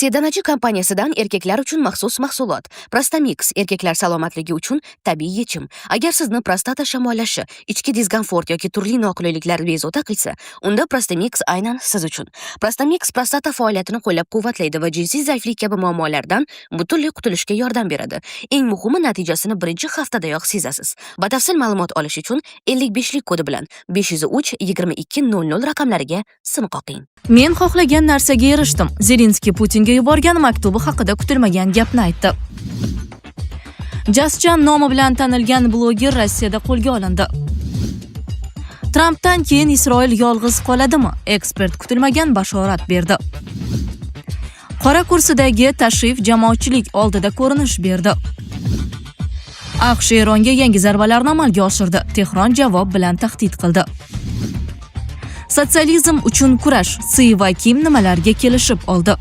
Sedanachi kompaniyasidan erkaklar uchun maxsus mahsulot Prostamix erkaklar salomatligi uchun tabiiy yechim. Agar sizni prostata shamollashi, ichki diskomfort yoki turli noqulayliklar bezovta qilsa, unda Prostamix aynan siz uchun. Prostamix prostata faoliyatini qo'llab-quvvatlaydi va jinsiy zaiflik kabi muammolardan butunlay qutulishga yordam beradi. Eng muhimi, natijasini birinchi haftadayoq sezasiz. Batafsil ma'lumot olish uchun 55 lik kodi bilan 503 22 00 raqamlariga sim qoqing. Men xohlagan narsaga erishdim. Zelenskiy Putinga yuborgan maktubi haqida kutilmagan gapni aytdi. Jaschan nomi bilan tanilgan bloger Rossiyada qo'lga olindi. Trampdan keyin Isroil yolg'iz qoladimi? Ekspert kutilmagan bashorat berdi. Qora kursidagi tashrif jamoatchilik oldida ko'rinish berdi. AQSh Eronga yangi zarbalarni amalga oshirdi. Tehron javob bilan tahdid qildi. Sotsializm uchun kurash. Si va Kim nimalarga kelishib oldi?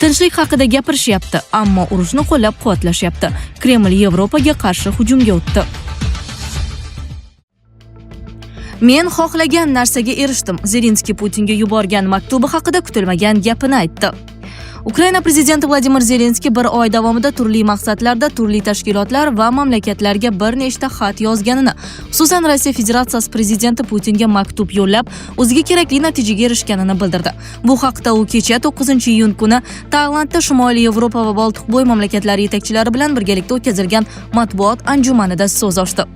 Tinchlik haqida gapirishyapti, ammo urushni qo'llab-quvvatlashyapti. Kreml Yevropaga qarshi hujumga o'tdi. Men xohlagan narsaga erishdim. Zelenskiy Putinga yuborgan maktubi haqida kutilmagan gapini aytdi. Ukraina prezidenti Vladimir Zelenskiy bir oy davomida turli maqsadlarda turli tashkilotlar va mamlakatlarga bir nechta xat yozganini, xususan Rossiya Federatsiyasi prezidenti Putinga maktub yo'llab, o'ziga kerakli natijaga erishganini bildirdi. Bu haqda u kecha 9-iyun kuni Tailandda Shimoliy Yevropa va Boltiqbo'yi mamlakatlari yetakchilari bilan birgalikda o'tkazilgan matbuot anjumanida so'z ochdi.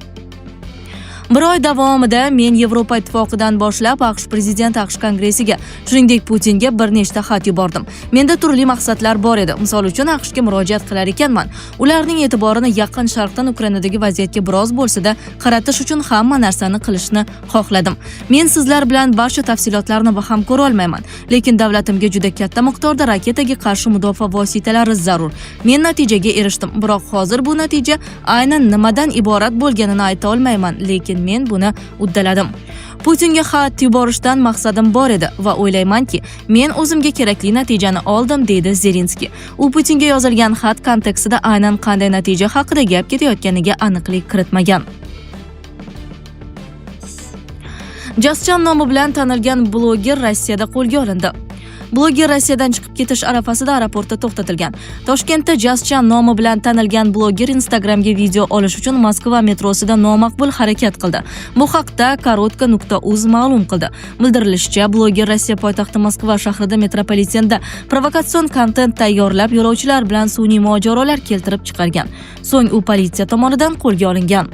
Bir oy davomida men Yevropa Ittifoqidan boshlab AQSh prezidenti, AQSh Kongressiga, shuningdek Putinga bir nechta xat yubordim. Menda turli maqsadlar bor edi. Misol uchun, AQShga murojaat qilar ekanman, ularning e'tiborini Yaqin Sharqdan Ukrainadagi vaziyatga biroz bo'lsa-da qaratish uchun hamma narsani qilishni xohladim. Men sizlar bilan barcha tafsilotlarni baham ko'ra olmayman, lekin davlatimga juda katta miqdorda raketaga qarshi mudofaa vositalari zarur. Men natijaga erishdim, biroq hozir bu natija aynan nimadan iborat bo'lganini ayta olmayman, lekin men buni uddaladim. Putinga xat yuborishdan maqsadim bor edi va o'ylaymanki, men o'zimga kerakli natijani oldim, deydi Zelenskiy. U Putinga yozilgan xat kontekstida aynan qanday natija haqida gap ketayotganiga aniqlik kiritmagan. Jaschan nomi bilan tanilgan bloger Rossiyada qo'lga olindi. Bloger Rossiyadan chiqib ketish arafasida aeroportda to'xtatilgan. Toshkentda Jaschan nomi bilan tanilgan bloger Instagramga video olish uchun Moskva metrosida nomaqbul harakat qildi. Bu haqda korotka.uz ma'lum qildi. Bildirilishicha, bloger Rossiya poytaxti Moskva shahrida metropolitenda provokatsion kontent tayyorlab, yo'lovchilar bilan sun'iy mojarolar keltirib chiqargan. So'ng u politsiya tomonidan qo'lga olingan.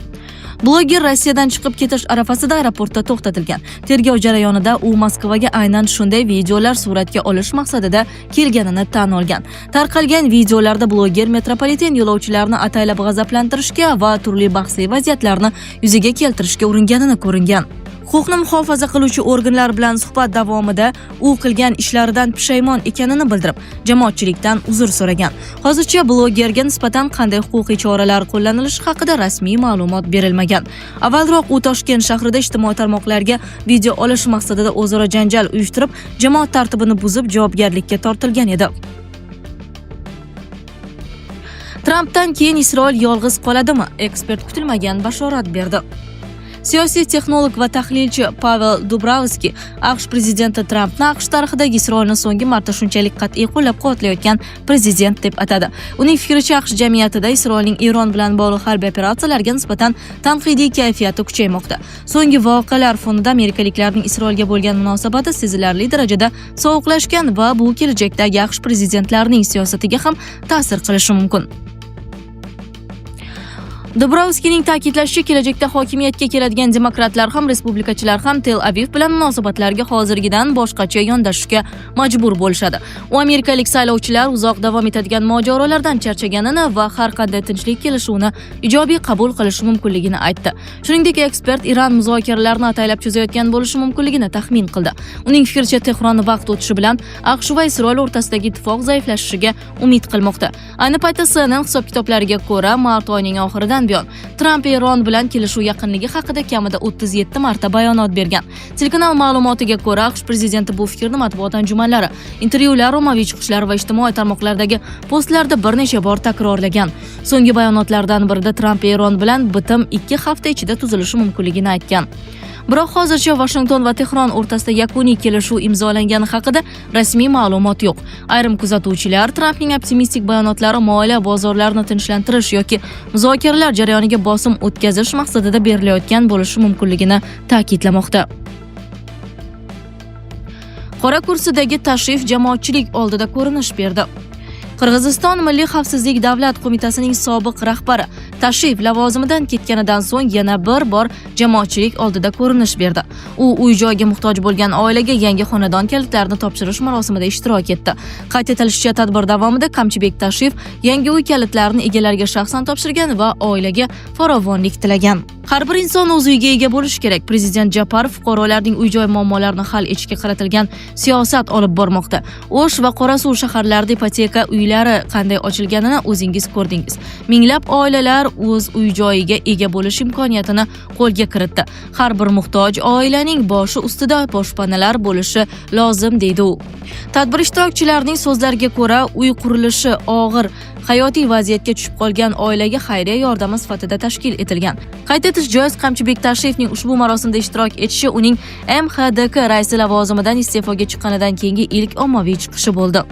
Bloger Rossiyadan chiqib ketish arafasida aeroportda to'xtatilgan. Tergov jarayonida u Moskvaga aynan shunday videolar suratga olish maqsadida kelganini tan olgan. Tarqalgan videolarda bloger metropoliten yo'lovchilarini ataylab g'azablantirishga va turli bahsli vaziyatlarni yuzaga keltirishga uringanini ko'ringan. Huquqni muhofaza qiluvchi organlar bilan suhbat davomida u qilgan ishlaridan pushaymon ekanini bildirib, jamoatchilikdan uzr so'ragan. Hozircha blogerga nisbatan qanday huquqiy choralar qo'llanilishi haqida rasmiy ma'lumot berilmagan. Avvalroq u Toshkent shahrida ijtimoiy tarmoqlarga video olish maqsadida o'zaro janjal uyushtirib, jamoat tartibini buzib, javobgarlikka tortilgan edi. Trampdan keyin Isroil yolg'iz qoladimi? Ekspert kutilmagan bashorat berdi. Siyosiy texnolog va tahlilchi Pavel Dubravskiy AQSh prezidenti Trampni AQSh tarixidagi Isroilni so'nggi marta shunchalik qat'iy qo'llab-quvvatlayotgan prezident deb atadi. Uning fikricha, AQSh jamiyatida Isroilning Eron bilan bog'liq harbiy operatsiyalarga nisbatan tanqidiy kayfiyati kuchaymoqda. So'nggi voqealar fonida amerikaliklarning Isroilga bo'lgan munosabati sezilarli darajada sovuqlashgan va bu kelajakdagi AQSh prezidentlarining siyosatiga ham ta'sir qilishi mumkin. Dubrovskiyning ta'kidlashicha, kelajakda hokimiyatga keladigan demokratlar ham, respublikachilar ham Tel-Aviv bilan munosabatlarga hozirgidan boshqacha yondashishga majbur bo'lishadi. U amerikalik saylovchilar uzoq davom etadigan mojarolardan charchaganini va har qanday tinchlik kelishuvini ijobiy qabul qilishi mumkinligini aytdi. Shuningdek, ekspert Iran muzokaralarini ataylab cho'zayotgan bo'lishi mumkinligini taxmin qildi. Uning fikricha, Tehron vaqt o'tishi bilan AQSh va Isroil o'rtasidagi ittifoq zaiflashishiga umid qilmoqda. Ayni paytda CNN hisob-kitoblariga ko'ra, mart oyining oxiridan buyon Tramp Eron bilan kelishuv yaqinligi haqida kamida 37 marta bayonot bergan. Telekanal ma'lumotiga ko'ra, AQSh prezidenti bu fikrni matbuot anjumanlari, intervyular, ommaviy chiqishlar va ijtimoiy tarmoqlardagi postlarda bir necha bor takrorlagan. So'nggi bayonotlardan birida Tramp Eron bilan bitim 2 hafta ichida tuzilishi mumkinligini aytgan. Biroq hozircha Vashington va Tehron o'rtasida yakuniy kelishuv imzolangani haqida rasmiy ma'lumot yo'q. Ayrim kuzatuvchilar Trampning optimistik bayonotlari moliya bozorlarini tinchlantirish yoki muzokaralar jarayoniga bosim o'tkazish maqsadida berilayotgan bo'lishi mumkinligini ta'kidlamoqda. Qora kursidagi Tashiyev jamoatchilik oldida ko'rinish berdi. Qirg'iziston Milliy xavfsizlik davlat qo'mitasining sobiq rahbari Tashiyev lavozimidan ketganidan so'ng yana bir bor jamoatchilik oldida ko'rinish berdi. U uy-joyga muhtoj bo'lgan oilaga yangi xonadon kalitlarini topshirish marosimida ishtirok etdi. Qayd etilishicha, tadbir davomida Qamchibek Tashiyev yangi uy kalitlarini egalariga shaxsan topshirgan va oilaga farovonlik tilagan. Har bir inson o'z uyiga ega bo'lishi kerak. Prezident Japarov fuqarolarning uy-joy muammolarini hal etishga qaratilgan siyosat olib bormoqda. O'sh va Qorasuv shaharlarida ipoteka uylari qanday ochilganini o'zingiz ko'rdingiz. Minglab oilalar o'z uy-joyiga ega bo'lish imkoniyatini qo'lga kiritdi. Har bir muhtoj oilaning boshi ustida boshpanalar bo'lishi lozim, deydi u. Tadbir ishtirokchilarining so'zlariga ko'ra, uy qurilishi og'ir hayotiy vaziyatga tushib qolgan oilaga xayriya yordami sifatida tashkil etilgan. Qayd etish joiz, Qamchibek Tashiyevning ushbu marosimda ishtirok etishi uning MXDK raisi lavozimidan iste'foga chiqqanidan keyingi ilk ommaviy chiqishi bo'ldi.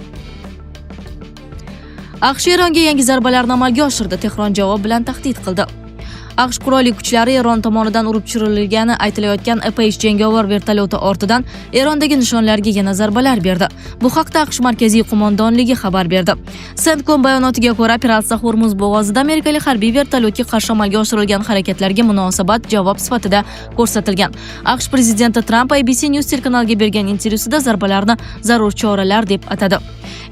AQSh Eronga yangi zarbalarni amalga oshirdi. Tehron javob bilan tahdid qildi. AQSh qurolli kuchlari Eron tomonidan urib tushirilgani aytilayotgan Apache jangovar vertolyoti ortidan Erondagi nishonlarga yana zarbalar berdi. Bu haqda AQSh markaziy qo'mondonligi xabar berdi. CENTCOM bayonotiga ko'ra, operatsiya Hormuz bo'g'ozida amerikalik harbiy vertolyotga qarshi amalga oshirilgan harakatlarga munosabat javob sifatida ko'rsatilgan. AQSh prezidenti Tramp ABC News telekanaliga bergan intervyusida zarbalarni zarur choralar deb atadi.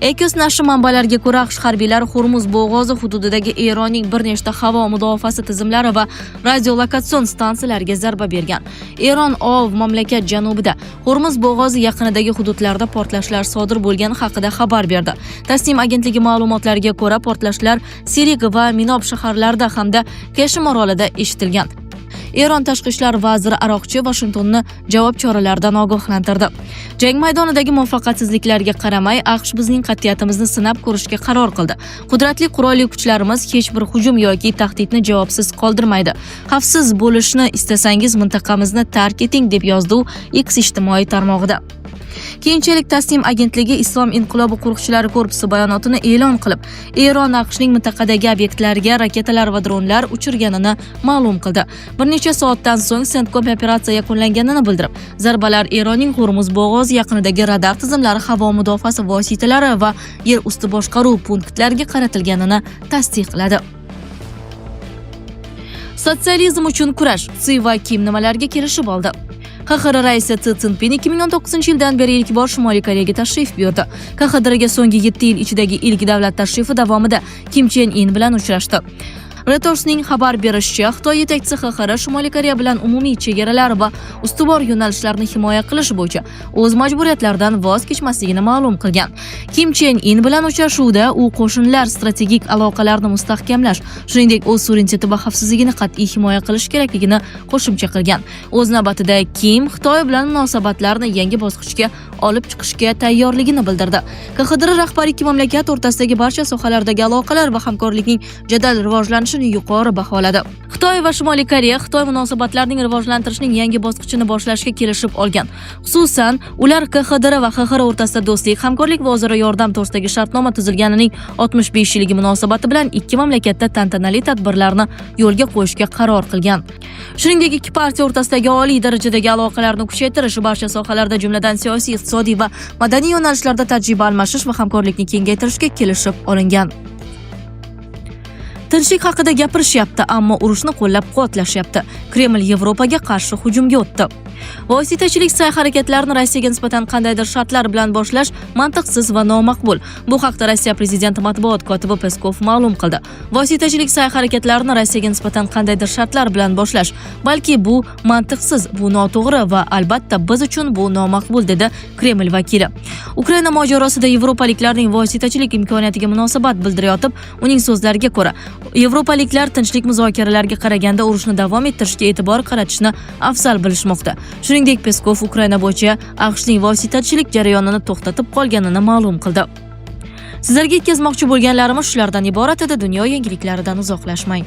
Axios nashri manbalariga ko'ra, AQSh harbiylari Hormuz bo'g'ozi hududidagi Eronning bir nechta havo mudofaasi tizimlari va radiolokatsion stansiyalariga zarba bergan. Eron OAV mamlakat janubida Hormuz bo'g'ozi yaqinidagi hududlarda portlashlar sodir bo'lgani haqida xabar berdi. Tasnim agentligi ma'lumotlariga ko'ra, portlashlar Sirik va Minob shaharlarida hamda Keshm orolida eshitilgan. Eron tashqi ishlar vaziri Aroqchi Vashingtonni javob choralaridan ogohlantirdi. Jang maydonidagi muvaffaqiyatsizliklarga qaramay, AQSh bizning qat'iyatimizni sinab ko'rishga qaror qildi. Qudratli qurolli kuchlarimiz hech bir hujum yoki tahdidni javobsiz qoldirmaydi. Xavfsiz bo'lishni istasangiz, mintaqamizni tark eting, deb yozdi u X ijtimoiy tarmog'ida. Keyinchalik Tasnim agentligi Islom inqilobi qo'riqchilari korpusi bayonotini e'lon qilib, Eron AQShning mintaqadagi obyektlariga raketalar va dronlar uchirganini ma'lum qildi. Bir necha soatdan so'ng CENTCOM operatsiya yakunlanganini bildirib, zarbalar Eronning Hormuz bo'g'ozi yaqinidagi radar tizimlari, havo mudofaasi vositalari va yer usti boshqaruv punktlariga qaratilganini tasdiqladi. Sotsializm uchun kurash: Si va Kim nimalarga kelishib oldi? KXDR raisi Si Szinpin 2019-yildan beri ilk bor Shimoliy Koreyaga tashrif buyurdi. KXDRga so'nggi 7 yil ichidagi ilk davlat tashrifi davomida Kim Chen In bilan uchrashdi. Reutersning xabar berishicha, Xitoy yetakchisi KXDR Shimoliy Koreya bilan umumiy chegaralar va ustuvor yo'nalishlarni himoya qilish bo'yicha o'z majburiyatlaridan voz kechmasligini ma'lum qilgan. Kim Chen In bilan uchrashuvda u qo'shnilar strategik aloqalarni mustahkamlash, shuningdek, o'z suvereniteti va xavfsizligini qat'iy himoya qilish kerakligini qo'shimcha qilgan. O'z navbatida Kim Xitoy bilan munosabatlarni yangi bosqichga olib chiqishga tayyorligini bildirdi. KXDR rahbari ikki mamlakat o'rtasidagi barcha sohalardagi aloqalar va hamkorlikning jadal rivojlanishini yuqori baholadi. Xitoy va Shimoliy Koreya Xitoy munosabatlarining rivojlantirishning yangi bosqichini boshlashga kelishib olgan. Xususan, ular KXDR va XXR o'rtasida do'stlik, hamkorlik va o'zaro yordam to'g'risidagi shartnoma tuzilganining 65 yilligi munosabati bilan ikki mamlakatda tantanali tadbirlarni yo'lga qo'yishga qaror qilgan. Shuningdek, ikki partiya o'rtasidagi oliy darajadagi aloqalarni kuchaytirish, barcha sohalarda, jumladan siyosiy, iqtisodiy va madaniy yo'nalishlarda tajriba almashish va hamkorlikni kengaytirishga kelishib olingan. Tinchlik haqida gapirishyapti, ammo urushni qo'llab-quvvatlashyapti. Kreml Yevropaga qarshi hujumga o'tdi. Vositachilik sa'y-harakatlarini Rossiyaga nisbatan qandaydir shartlar bilan boshlash mantiqsiz va nomaqbul. Bu haqda Rossiya prezidenti matbuot kotibi Peskov ma'lum qildi. Vositachilik sa'y-harakatlarini Rossiyaga nisbatan qandaydir shartlar bilan boshlash, balki bu mantiqsiz, bu noto'g'ri va albatta biz uchun bu nomaqbul, dedi Kreml vakili. Ukraina mojarosida yevropaliklarning vositachilik imkoniyatiga munosabat bildirayotib, uning so'zlariga ko'ra, yevropaliklar tinchlik muzokaralariga qaraganda urushni davom ettirishga e'tibor qaratishni afzal bilishmoqda. Shuningdek, Peskov Ukraina bo'yicha AQShning vositachilik jarayonini to'xtatib qolganini ma'lum qildi. Sizlarga yetkazmoqchi bo'lganlarimiz shulardan iborat edi. Dunyo yangiliklaridan uzoqlashmang.